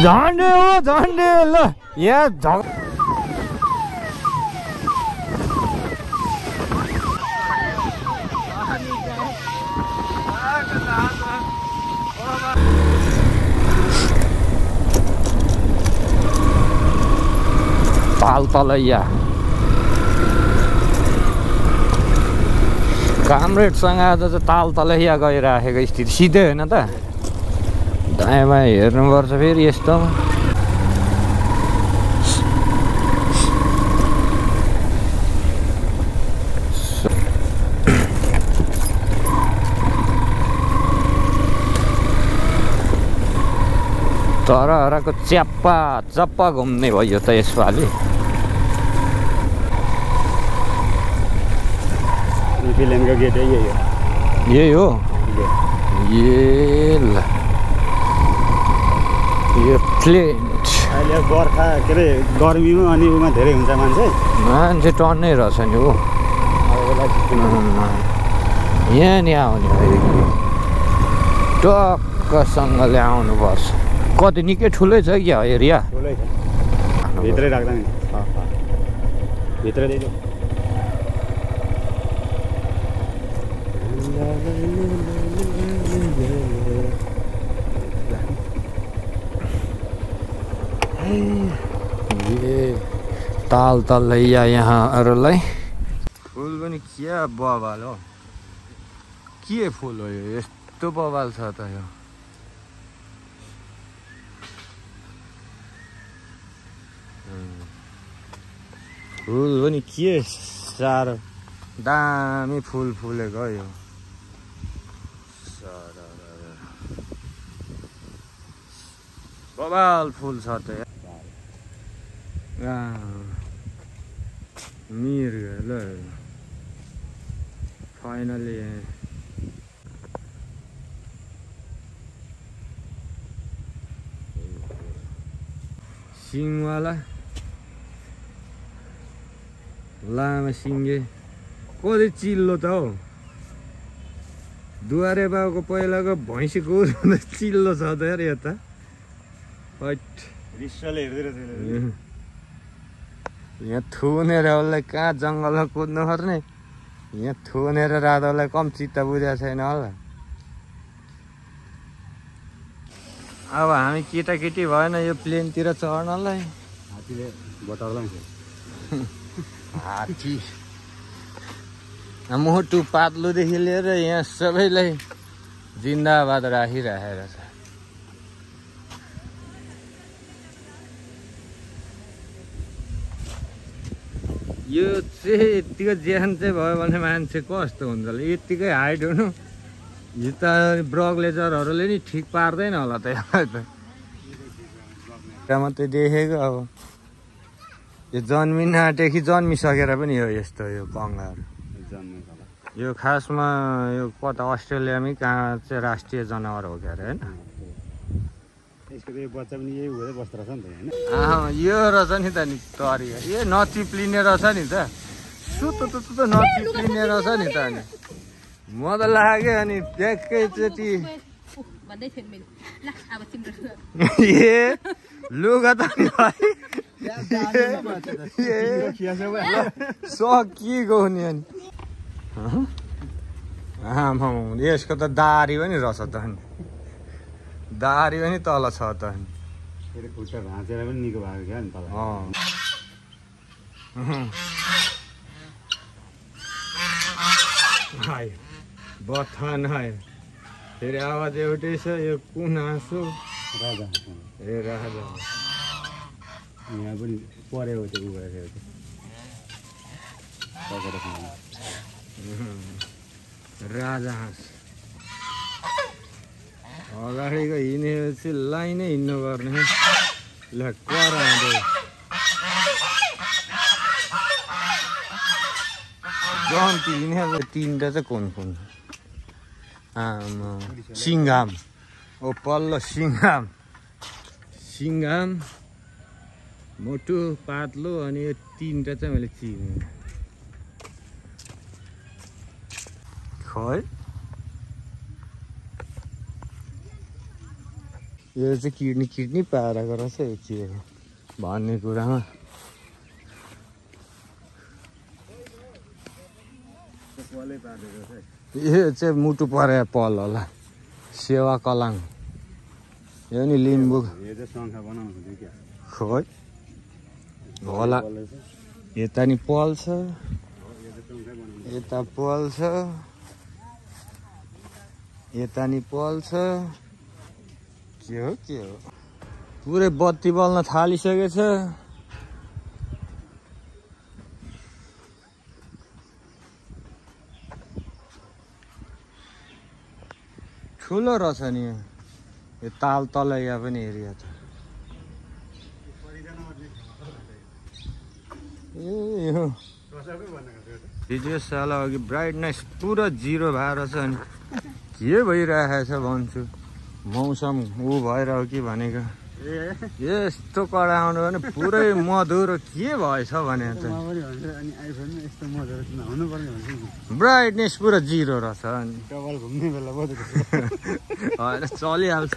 झन्डे हो झन्डे ल यहाँ ताल तलैया कामरेडसँग आज चाहिँ ताल तलैया गइराखेको स्थिति सिधै होइन त दायाँमा हेर्नुपर्छ फेरि यस्तो तरहराको च्याप्पा चप्पा घुम्ने भयो त यसपालि फिल्मको गेट यही हो ल यो प्लेट अहिले बर्खा के अरे गर्मीमा अनि उमा धेरै हुन्छ मान्छे टन्नै रहेछ नि हो यहाँ नि आउने टक्कसँगले आउनुपर्छ कति निकै ठुलै छ क्या एरिया ठुलै छ भित्रै राख्दा नि भित्रै दिनु ताल तलैया यहाँहरूलाई फुल पनि क्या बवाल हो के फुल हो यो यस्तो बवाल छ त यो फुल पनि के साह्रो दामी फुल फुलेको यो बवाल फुल छ त मिर्ग ल फाइनली सिङवाला लामा सिङ्गे कति चिल्लो त हौ दुवारे बाउको पहिलाको भैँसी गोरु चिल्लो छ त यार यता रिसले हेर्दै रहेछ यहाँ थुनेर उसलाई कहाँ जङ्गलमा कुद्नु पर्ने यहाँ थुनेर राधालाई कम चित्त बुझेको छैन होला अब हामी केटाकेटी भएन यो प्लेनतिर चढ्नलाई हात्तीले बटाउला हात्ती मोटु पातलोदेखि लिएर यहाँ सबैलाई जिन्दाबाद राखिराखेको छ यो चाहिँ यत्तिको ज्यान चाहिँ भयो भने मान्छे कस्तो हुन्छ होला यत्तिकै हाइट हुनु यो त ब्रगलेजरहरूले नि ठिक पार्दैन होला त यसलाई त मात्रै देखेको अब यो जन्मिन आँटे कि जन्मिसकेर पनि हो यस्तो यो कङ्गाहरू यो खासमा यो कता अस्ट्रेलियामै कहाँ चाहिँ राष्ट्रिय जनावर हो क्या अरे होइन बच्चा पनि यही भएर बस्दो रहेछ नि त यो रहेछ नि त नि तरी यो नचिप्लिने रहेछ नि त सुतो त नचिप्लिने रहेछ नि त अनि म त लाग्यो अनि एकैचोटि ए लुगा त नि सकिएको नि अनि आमा यसको त दारी पनि रहेछ त अनि दारी पनि तल छ त अनि खुट्टा भाँचेर पनि निको भएको क्या नि तल आयो बथान आयो फेरि आवाज एउटै छ यो कुन हाँसो राजा ए राजा यहाँ पनि परेको त्यो उ भएर राजा हाँस अगाडिको हिँडेपछि लाइनै हिँड्नु पर्ने ल कराउँदै जन्ती हिँडेको तिनवटा चाहिँ कुन कुन आमा सिङ्गाम ओ पल्लो सिङ्गाम मोटो पातलो अनि यो तिनवटा चाहिँ मैले चिने खै यो चाहिँ किडनी पारेको रहेछ यो के हो भन्ने कुरामा यो चाहिँ मुटु परे पल होला सेवा कलाङ यो नि लिम्बू खोइ होला यता नि पल छ यता पल छ यता नि पल छ के हो पुरै बत्ती बल्न थालिसकेछ ठुलो रहेछ नि यो ताल तलैया पनि एरिया छ ए यो भिडियो साल अघि ब्राइटनेस पुरा 0 भएर छ नि के भइरहेको छ भन्छु मौसम ऊ भएर हो कि भनेको यस्तो कडा आउनु भने पुरै मधुरो के भएछ भने त ब्राइटनेस पुरा 0 रहेछ अनि होइन चलिहाल्छ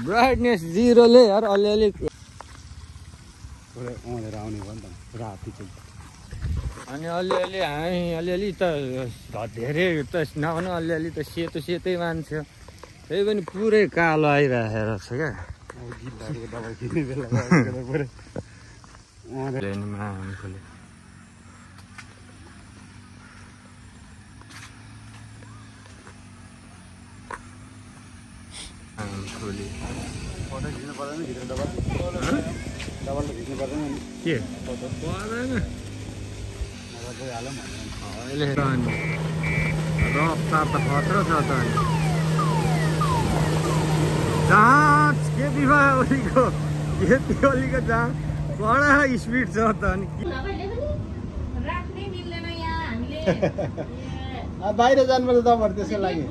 ब्राइटनेस 0 ले यार अलिअलि अनि अलिअलि त धेरै त नहुनु अलिअलि त सेतै मान्छ त्यही पनि पुरै कालो आइरहेको छ क्या के अहिले रफ्तार त खतरा छ त जहाँ खेती ओलीको जहाँ कडा स्पिड छ त अनि बाहिर जानुपर्छ तपाईँहरू त्यसको लागि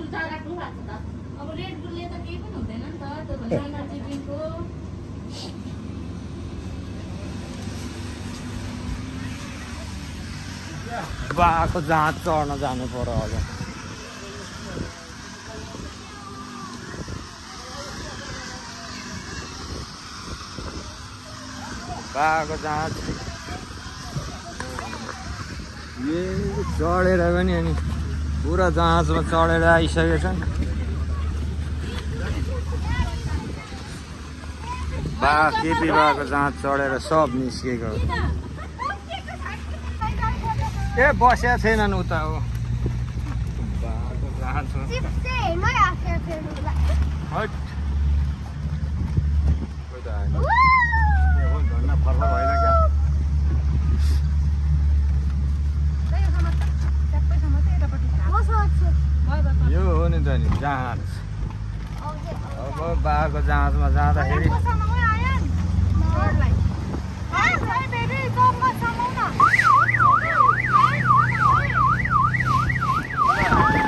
बाको जहाँ चढ्न जानु पर्यो अब बाको जहाँ ए चढेर पनि अनि पुरा जहाजमा चढेर आइसकेछन् केपी बाको जहाज चढेर सब निस्केको ए बसेको छैनन् उता हो बाको जहाजमा फर्ला भएन क्या यो हो नि त नि जहाज अब बाको जहाजमा जाँदाखेरि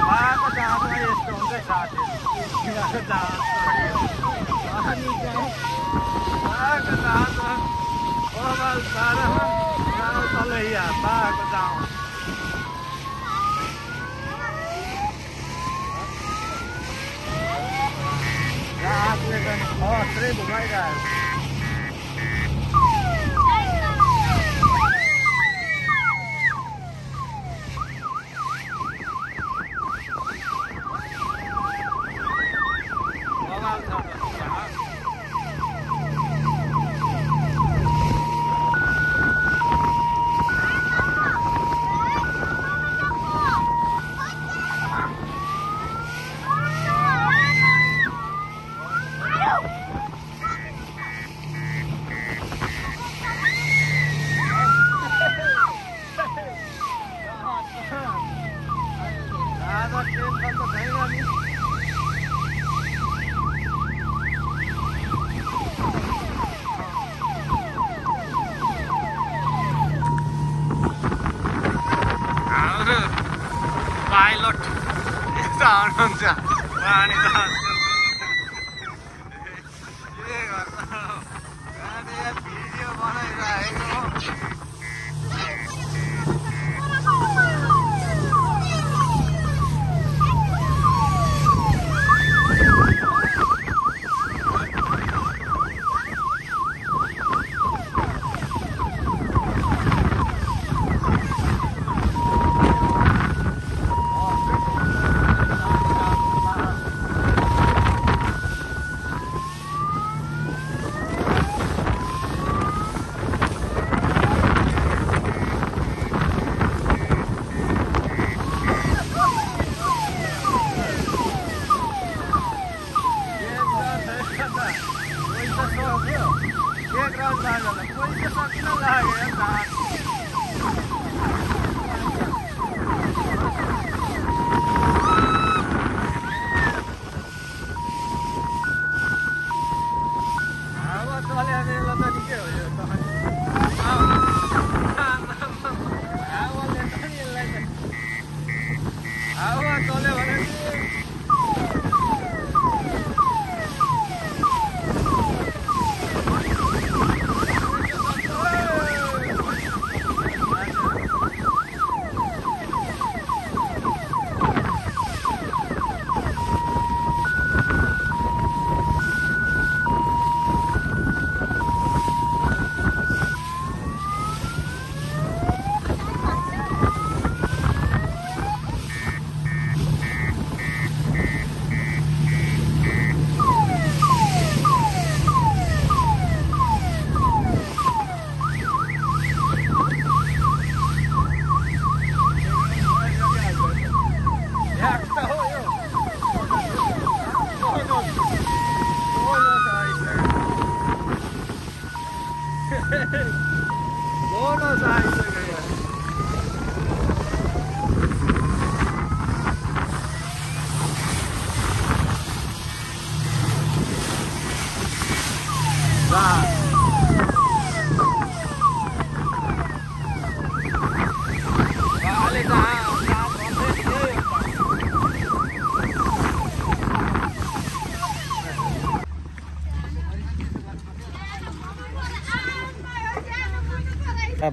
बाको जहाजमा यस्तो हुन्छ साथीहरू बाको जहाज जहाजले पनि खत्रै घुमाइरहेको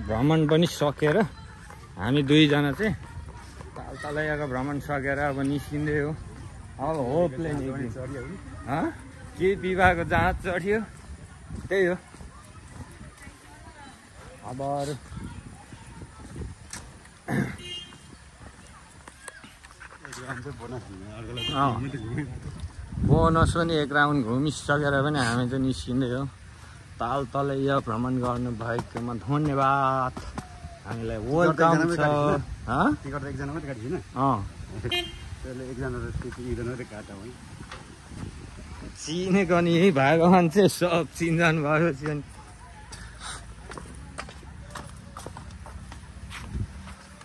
भ्रमण पनि सकेर हामी दुईजना चाहिँ तालतलैयाको भ्रमण सकेर अब निस्किँदै हो। अब हो प्लेन के विवाहको जहाज चढ्यो त्यही हो। अब अरू बोनस पनि एक राउन्ड घुमिसकेर पनि हामी चाहिँ निस्किँदै हो। तालतलैया भ्रमण गर्नु भएकोमा धन्यवाद। हामीलाई वेलकम छ। चिनेको नि भएको मान्छे सब चिनजान भएपछि अनि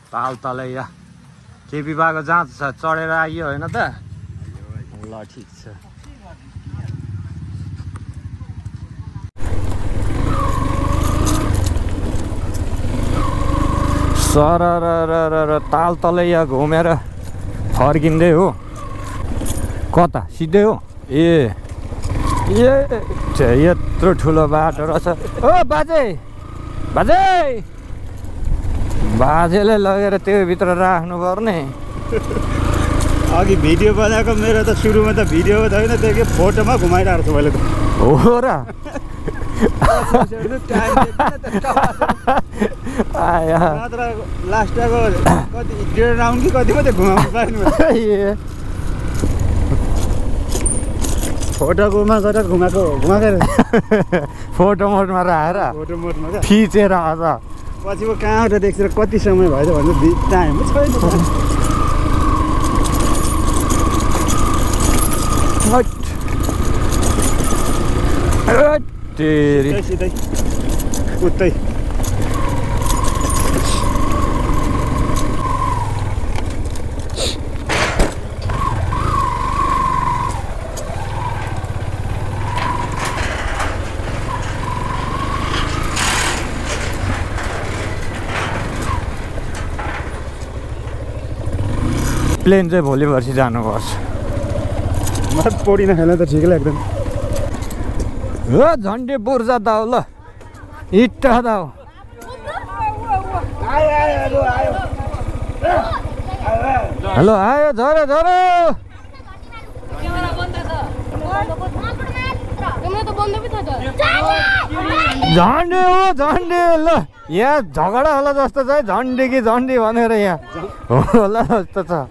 तालतलैया के विभागको जाँच छ चढेर आइयो होइन त ल ठिक छ। सरर तालतलैया घुमेर फर्किँदै हो। कता सिधै हो? ए यत्रो ठुलो बाटो रहेछ। ओ बाजे बाजे बाजेले लगेर त्यो भित्र राख्नु पर्ने। अघि भिडियो बनाएको मेरो त सुरुमा त भिडियो छैन त्यो के फोटोमा घुमाइरहेको छु मैले त। हो र लास्टको कति 1.5 राउन्ड कि कति मात्रै घुमाउनु पाएन। फोटोमा गरेर घुमाएको फोटो मोडमा राखेर खिचेर अझ पछि म कहाँबाट देख्छु कति समय भएछ भन्ने टाइम छैन। सिधै उतै प्लेन चाहिँ भोलि पर्सि जानुपर्छ। म पौडी नखेल्न त ठिकै लाग्दैन। हो झन्डे बुर्जा दाउ ल इट्टा दाउ हेलो आयो झरे झरे झन्डे हो झन्डे ल यहाँ झगडा होला जस्तो छ है। झन्डे कि झन्डी भनेर यहाँ होला जस्तो छ।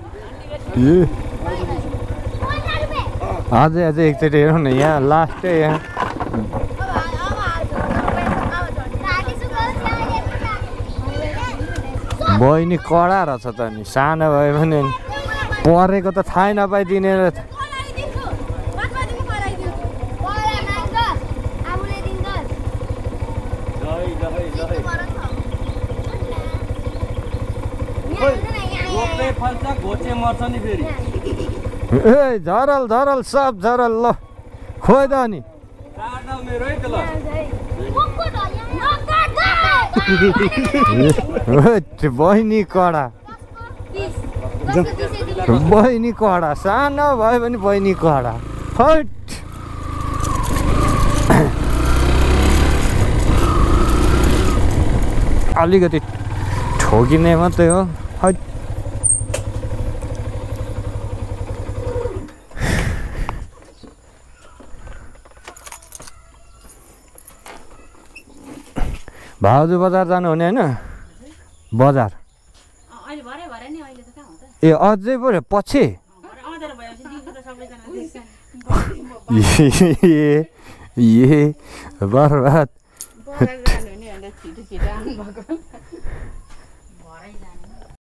अझै एकचोटि हेरौँ न यहाँ लास्टै यहाँ बहिनी कडा रहेछ त नि। सानो भयो भने परेको त थाहै नपाइदिने। मर्छ नि फेरि ए झरल झरल सब झरल ल खोइ द नि काट्दा मेरो है त ल बहिनी कडा बहिनी कडा सानो भयो भने बहिनी कडा हट अलिकति ठोकिने मात्रै हो हट भाउजू बजार जानुहुने होइन बजार ए अझै पऱ्यो पछि ए बर्बाद